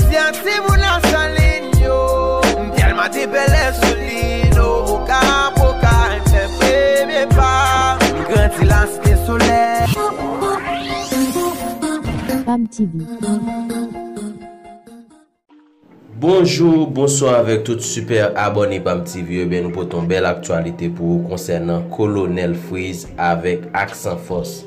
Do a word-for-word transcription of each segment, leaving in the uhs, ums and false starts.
Di a timoun nan Salin yo, m tèlman te pèlè sou li, no, poka, poka, m fè premye pa, m grandi la Site Solèy. Pam T V. Bonjou, bonswa avèk tout sipè abòne Pam T V yo. Ebyen, nou pote yon bèl aktyalite pou ou konsènan Kolonèl Freeze avèk Aksan Fòs.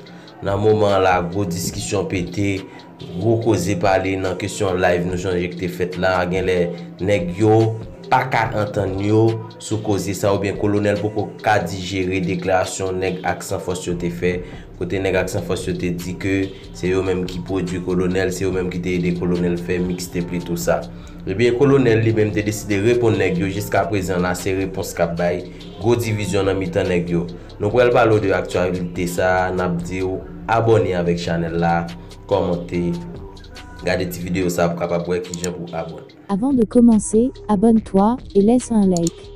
Nan moman an la, gwo diskisyon pete, gwo koze pale nan kesyon live nou sonje ki te fèt la. Genlè nèg yo pa ka antann yo sou koze sa, oubyen Kolonèl poko ka dijere deklarasyon nèg Aksan Fòs yo te fè. Kote nèg Aksan Fòs yo te di ke se yo menm ki pwodui Kolonèl, se yo menm ki te ede Kolonèl fè mixtape li, tou sa. Ebyen, Kolonèl li menm te deside reponn nèg yo, jiska prezan la, se repons k ap bay, gwo divizyon nan mitan nèg yo. Nou pral pale w de aktyalite sa a, n ap di w abòne avèk chanèl la, kòmante, gade ti videyo sa a pou w kapab wè kijan pou w abòne. Avant de commencer, abonne-toi et laisse un like.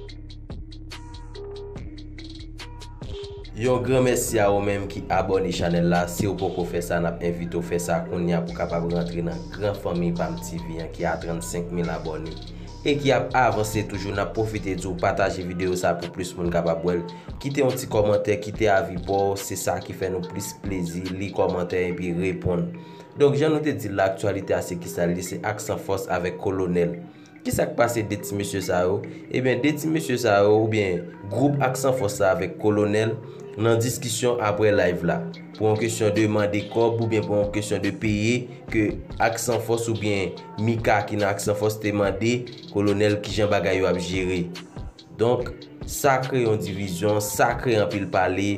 Yon gran mèsi a ou menm ki abòne chanèl la. Si w poko fè sa, n ap envite w fè sa kounye a pou w kapab rantre nan gran fanmi Pam T V an ki a trannsenk mil abòne e ki ap avanse toujou. N ap pwofite di w pataje videyo sa pou plis moun kapab wè l. Kite yon ti kòmantè, kite avi pa w, se sa ki fè nou plis plezi li kòmantè epi reponn. Donk, jan nou te di l la, aktyalite a se kisa l ye? Se Aksan Fòs avèk Kolonèl. Kisa k pase de ti mesye sa yo? Ebyen, de ti mesye sa yo, oubyen gwoup Aksan Fòs la avèk Kolonèl, nan diskisyon apre live la. Pou yon kesyon de mande kòb oubyen pou yon kesyon de peye ke Aksan Fòs oubyen Mika ki nan Aksan Fòs te mande Kolonèl kijan bagay yo ap jere. Donk, sa kreye yon divizyon, sa kreye anpil pale.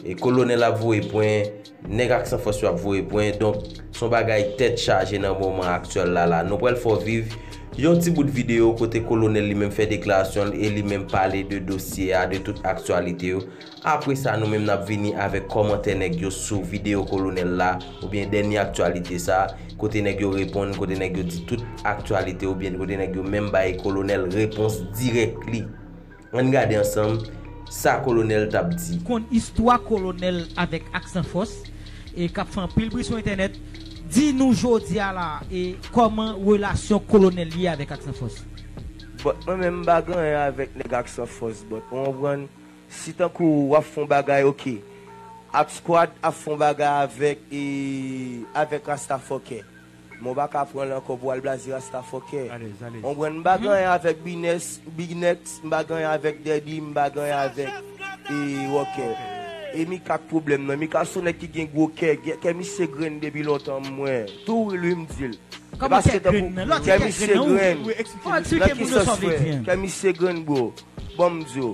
E Kolonèl ap voye pwen, nèg Aksan Fòs yo ap voye pwen. Donk, se yon bagay tèt chaje nan moman aktyèl la la. Nou pral fè w viv yon ti bout videyo kote Kolonèl li menm fè deklarasyon l e li menm pale de dosye a, de tout aktyalite yo. Apre sa, nou menm n ap vini avèk kòmantè nèg yo sou videyo Kolonèl la, oubyen dènye aktyalite sa, kote nèg yo reponn, kote nèg yo di tout aktyalite, oubyen kote nèg yo menm bay Kolonèl repons dirèk li. Ann gade ansanm sa Kolonèl t ap di. Konn istwa Kolonèl avèk Aksan Fòs, e k ap fè anpil bri sou entènèt. Di nou jodi a la, e kòman relasyon Kolonèl ye avèk Aksan Fòs? But mwen menm m pa gen anyen avèk nèg Aksan Fòs, but ou konprann, si tankou w ap fè yon bagay, oke. Ak Squad ap fè yon bagay avèk, e, avèk Rasta Fòkè. Men w pa ka pran l ankò pou w al blaze Rasta Fòkè. Alèz, alèz. Ou konprann, m pa gen anyen avèk Binex, Binex, m pa gen anyen avèk Daddy, m pa gen anyen avèk, e, Rocker. E Mika k pwoblèm nan. Mika se yon nèg ki gen gwo kè, kè, kè misye grenn depi lontan, mwen. Tou wi, wi, m di l. Kòman kè grenn nan? Lòt kè grenn nan ou? Fò eksplike moun yo sa w vle di an. Kè misye grenn, bro. Bon, m di w.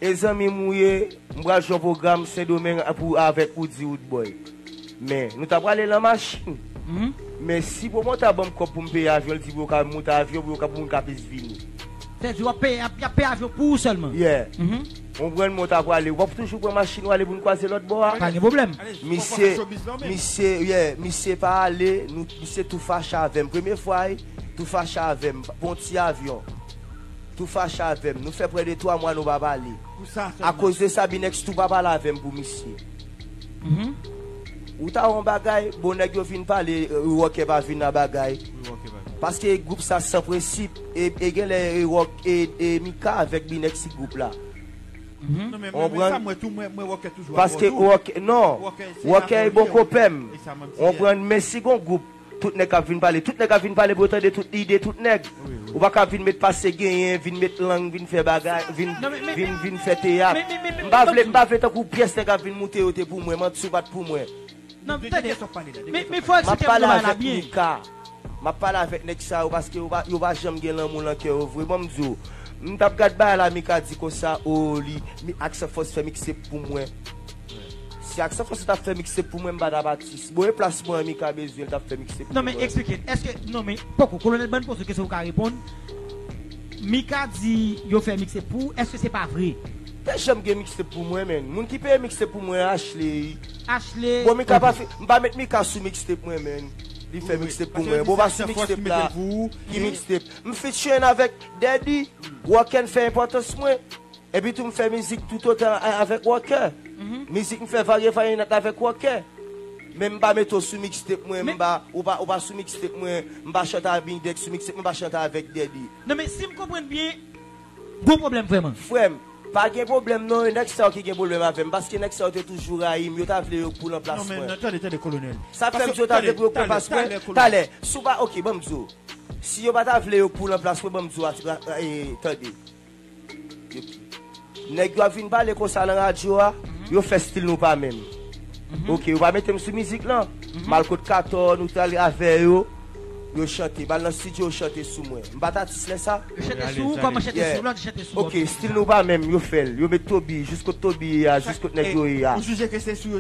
E zanmi m ou ye, m pral jwe yon pwogram Sendomeng pou, avèk Roody Roodboy. Men, nou ta prale nan machin. Men si pwomotè a ban m kòb pou m peye avyon, l di pou yo ka monte avyon, pou yo ka, pou moun ka plis vini. Sètadi w ap peye, y ap, y ap peye avyon pou ou sèlman? Yeah. Ou konprann, men w ta prale. W ap toujou pran machin ou ale pou n kwaze lòt bò a. Pa gen pwoblèm. Misye, misye, yeah, misye pa ale, nou, misye tou fache avè m. Premye fwa, wi, tou fache avè m. Pran yon ti avyon. Tou fache avè m. Nou fè prè de twa mwa nou pa pale. Akoz de sa, Binex tou pa pale avè m pou misye. Ou ta wè yon bagay, bon, nèg yo vin pale, e, Rocker pa vin nan bagay. Paske gwoup sa san prensip, e, e genlè, e, Rock, e, e Mika avèk Binex se gwoup la. Ou konprann? Paske Rocker, non, Rocker e bon kopa m. Ou konprann, men si gon gwoup, tout nèg k ap vin pale, tout nèg k ap vin pale pou yo tande tout ide tout nèg. Ou pa ka vin met pase genyen, vin met lang, vin fè bagay, vin, vin, vin fè teyat. M pa vle, m pa vle tankou pyès nèg ap vin moute yo te pou mwen, manti w pa t pou mwen. Non, tande, men, men fò eksplike m bagay la byen. M ap pale avèk Mika. M ap pale avèk nèg sa yo paske yo pa, yo pa janm gen lanmou nan kè yo vre. Bon, m di w, m t ap gad bagay la, Mika di konsa, o, li, mi, Aksan Fòs fè mixtape pou mwen. Si Aksan Fòs t ap fè mixtape pou mwen, m pa t ap atis. Bon, e plas mwen an, Mika bezwen, l t ap fè mixtape pou mwen. Non, men eksplike. Èske, non, men poko, Kolonèl, ban n poze w kesyon ou ka reponn. Mika di yo fè mixtape pou ou, èske se pa vre? Te janm gen mixtape pou mwen, menn. Moun ki peye mixtape pou mwen, Ashley. Ashley. Bon, Mika pa fè, m pa met Mika sou mixtape mwen, menn. Li fè mixtape pou mwen. Bon, pa sou mixtape la. Ki mixtape? M featuring avèk Daddy. Rocker fè enpòtans mwen. Epi tou m fè mizik toutotan a-, avèk Rocker. Mizik m fè varye varye nèt avèk Rocker. Men m pa mete w sou mixtape mwen, m pa, ou pa, ou pa sou mixtape mwen, m pa chante a Bindex sou mixtape mwen, m pa chante avèk Daddy. Non, men si m konprann byen, gwo pwoblèm vrèman. Frè m, pa gen pwoblèm non, e nèg sa yo ki gen pwoblèm avè m, paske nèg sa yo te toujou rayi m, yo ta vle yo k poul an plas mwen. Non, men tande, tande, Kolonèl. Sa fè m di yo ta vle pou yo k poul an plas mwen, talè, si w pa, oke, ban m di w. Si yo pa ta vle yo k poul an plas mwen, ban m di w, tande. Nèg yo ap vin pale konsa nan radyo a, yo fè stil nou pa menm. Oke, yo pa mete m sou mizik lan. M al kot Katò, nou t ale avè yo. Yo chante, m al nan estidyo, yo chante sou mwen. M pa t atis lè sa. Yo chante sou ou, kòman chante sou ou, lòt chante sou ou. Oke, stil nou pa menm, yo fè l. Yo met Toby, jis kot Toby ye a, jis kot nèg yo ye a.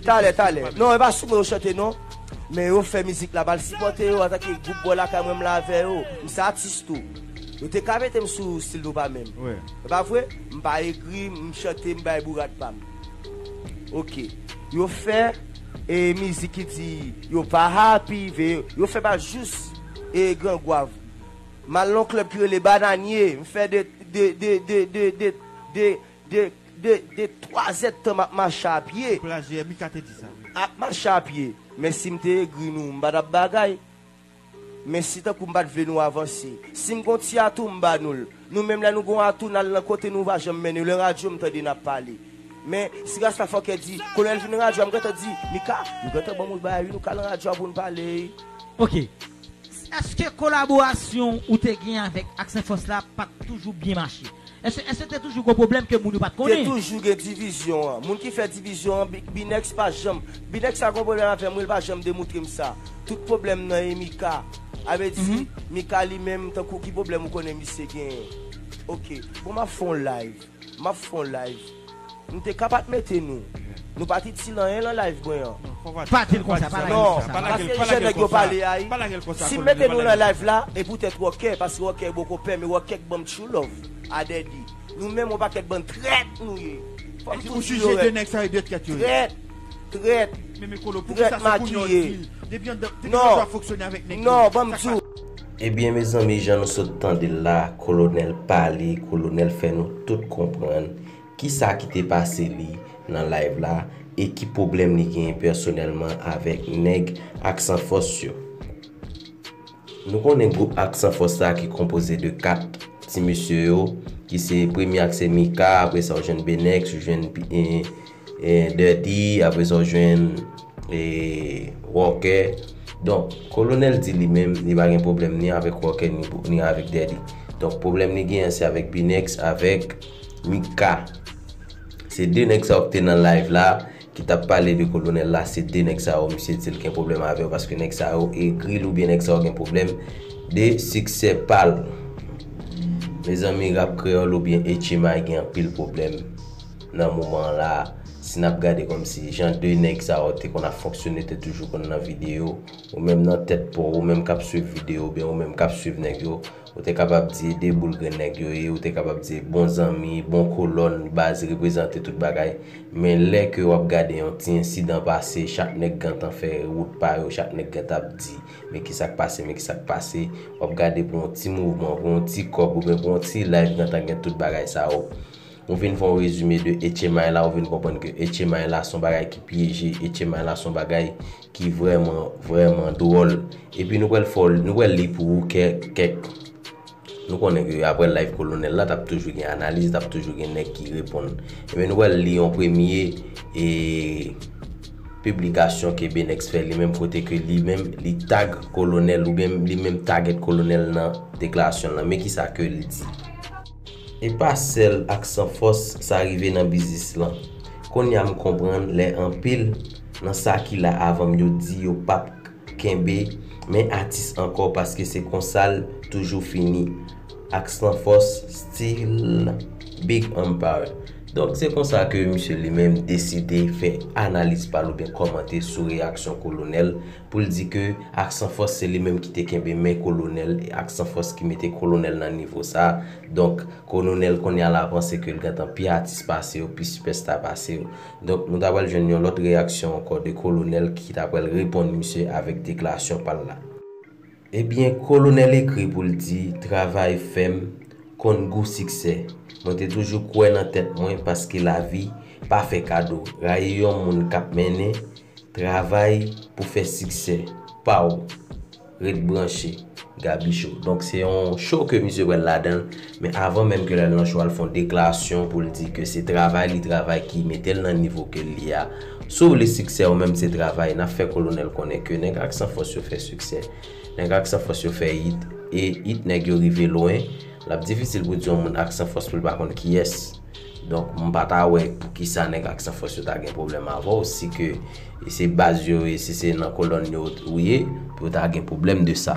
Talè, talè. Non, e pa sou mwen yo chante non. Men yo fè mizik la, m al sipòte yo antanke gwoup bò lakay mwen, m la avè yo. M se atis tou. Yo te ka mete m sou stil nou pa menm. E pa vre? M pa egri, m chante, m bay bourad pa m. Oke. Yo fè e mizik ki di yo pa happy, ve, yo fè pa jous e Gran Gwav. M al nan yon klèb ki rele Bananye, m fè de de de de de de de de de de twa zèdtan m ap mache a pye. Plazye, Mika te di sa, wi. Ap mache a pye. Men si m te egri nou, m pa t ap bagay. Men si tankou m pa t vle nou avanse, si m gon ti atou m ba nou l. Nou menm lè nou gon atou n al nan kote nou pa janm mennen yo, lè radyo m tande n ap pale. Men si Rasta Fòkè di, Kolonèl vin nan radyo a, m gentan di, Mika, yo gentan ban m yon bagay wi, nou ka al nan radyo a pou n pale. Oke. Èske kolaborasyon ou te gen avèk Aksan Fòs la pa t toujou byen mache? Èske, èske te toujou gon pwoblèm ke moun yo pa t konnen? Te toujou gen divizyon an. Moun ki fè divizyon an, Bi- Binex pa janm. Binex sa gon pwoblèm avè mwen, li pa janm demoutre m sa. Tout pwoblèm nan e Mika. A vle di, Mika li menm, tankou ki pwoblèm ou konnen misye genyen? Oke. Bon, m ap fè yon live. M ap fè yon live. M te ka pa t mete nou. Nou pa t itil anyen nan live mwen an. Pa di l konsa, pa lage l konsa. Non, paske jèn nèg yo pale a, si m mete nou nan live la, e poutèt Wòkè, paske Wòkè boko pè, men Wòkè k ban m true love a Daddy. Nou menm yon pakèt bann trèt nou ye. Fò m toujou di yo rèd. Trèt, trèt, trèt makiye. Non, non, ban m di w. Ebyen mezanmi, jan nou sot tande l la, Kolonèl pale, Kolonèl fè nou tout konprann kisa ki te pase li nan live la e ki pwoblèm li genyen pèsonèlman avèk nèg Aksan Fòs yo. Nou konnen gwoup Aksan Fòs la ki konpoze de kat ti mesye yo, ki se premye a se Mika, apre sa w jwenn Benex, ou jwenn Dirty, apre sa w jwenn Walker. Donk, Kolonèl di li menm, li pa gen pwoblèm ni avèk Walker, ni avèk Dirty. Donk, pwoblèm li genyen se avèk Binex, avèk Mika. Se de nèg sa yo ki te nan live la, ki t ap pale de Kolonèl la, se de nèg sa yo, misye di l gen pwoblèm avè yo, paske nèg sa yo egri l oubyen nèg sa yo gen pwoblèm de siksè pa l. Mezanmi, rap kreyòl oubyen H M I gen anpil pwoblèm nan moman an la. Si n ap gade kòmsi jan de nèg sa yo te konn ap fonksyone, te toujou konn nan videyo, ou menm nan tèt pa w, ou menm k ap swiv videyo, oubyen ou menm k ap swiv nèg yo, ou te kapab di e de boul grenn nèg yo ye, ou te kapab di e bon zanmi, bon kolòn, baz, reprezante tout bagay. Men lè ke w ap gade yon ti ensidan pase, chak nèg gentan fè wout pa yo, chak nèg gentan ap di men kisa k pase, men kisa k pase. W ap gade pou yon ti mouvman, pou yon ti kòb oubyen pou yon ti live gentan gen tout bagay sa yo. Nou vin fè yon rezime de H M I la, ou vin konprann ke H M I la se yon bagay ki pyeje, H M I la se yon bagay ki vrèman, vrèman dwòl. Epi nou pral fè w, nou pral li pou ou kèk, kèk. Nou konnen ke apre live Kolonèl la, t ap toujou gen analiz, t ap toujou gen nèg ki reponn. Ebyen, nou pral li yon premye e piblikasyon ke Benex fè li menm, kote ke li menm li tag Kolonèl oubyen li menm tagèt Kolonèl nan deklarasyon l lan. Men kisa ke l di. E pa sèl Aksan Fòs sa rive nan biznis lan. Kounye a m konprann lè anpil nan sa ki la avan m yo di yo p ap kenbe men atis ankò paske se konsa l toujou fini. Aksan Fòs still big empire. Donk se konsa ke misye li menm deside fè analiz pa l oubyen kòmante sou reyaksyon Kolonèl pou l di ke Aksan Fòs se li menm ki te kenbe men Kolonèl e Aksan Fòs ki mete Kolonèl nan nivo sa. Donk Kolonèl kounye a la panse ke l gentan pi atis pase yo, pi sipèsta pase yo. Donk nou ta pral jwenn yon lòt reyaksyon ankò de Kolonèl ki ta pral reponn misye avèk deklarasyon pa l la. Ebyen, Kolonèl ekri pou l di, travay fè m konn gou siksè. Mwen te toujou kwè nan tèt mwen paske lavi pa fè kado. Rayi yon moun k ap mennen Travay pou fè siksè pa w. Ret branche. Gaby Show. Donk, se yon show ke misye pral ladan l. Men avan menm ke l al nan show a, l fè yon deklarasyon pou l di ke se travay li, travay ki mete l nan nivo ke l ye a. Si w vle siksè, ou menm se travay. N ap fè Kolonèl konnen ke nèg Aksanfòs yo fè siksè. Nèg Aksanfòs yo fè hit. E hit nèg yo rive lwen. L ap difisil pou di yon moun Aksanfòs pou l pa konn kiyès. Donk, m pa ta wè poukisa nèg Aksanfòs yo ta gen pwoblèm avè w, si ke se baz yo ye, si se nan kolòn yo ou ye, pou yo ta gen pwoblèm de sa.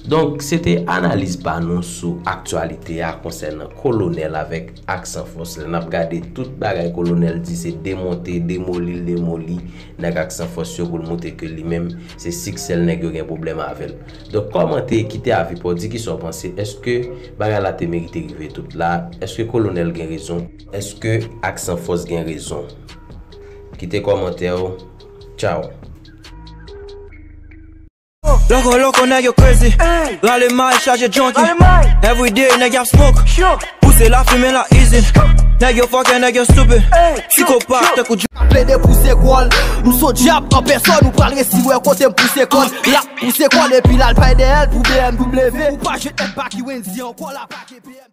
Donk, se te analiz pa nou sou aktyalite a konsènan Kolonèl avèk Aksanfòs. Lè n ap gade tout bagay Kolonèl di, se demonte, demoli l, demoli nèg Aksanfòs yo pou l montre ke li menm, se siksè l nèg yo gen pwoblèm avè l. Donk, kòmante, kite avi pa w, di kisa w panse. Èske bagay la te merite rive tout la? Èske Kolonèl gen rezon? Èske Aksanfòs gen rezon? Kite kòmantè w. Tchao. Loko, loko, nèg yo crazy. Rale may, chaje junkie. Everyday, nèg y ap smoke. Pouse lafimen la easy. Nèg yo fucking, nèg yo stupid. Psikopat, tankou J. Plede pouse kò l. M se yon dyab an pèsòn, ou pral resi wè kote m pouse kò l. L ap pouse kò l epi l al bay dèyè l pou B M W. Ou pa jwenn èt pa ki Wendyy ankò, l ap pake B M W.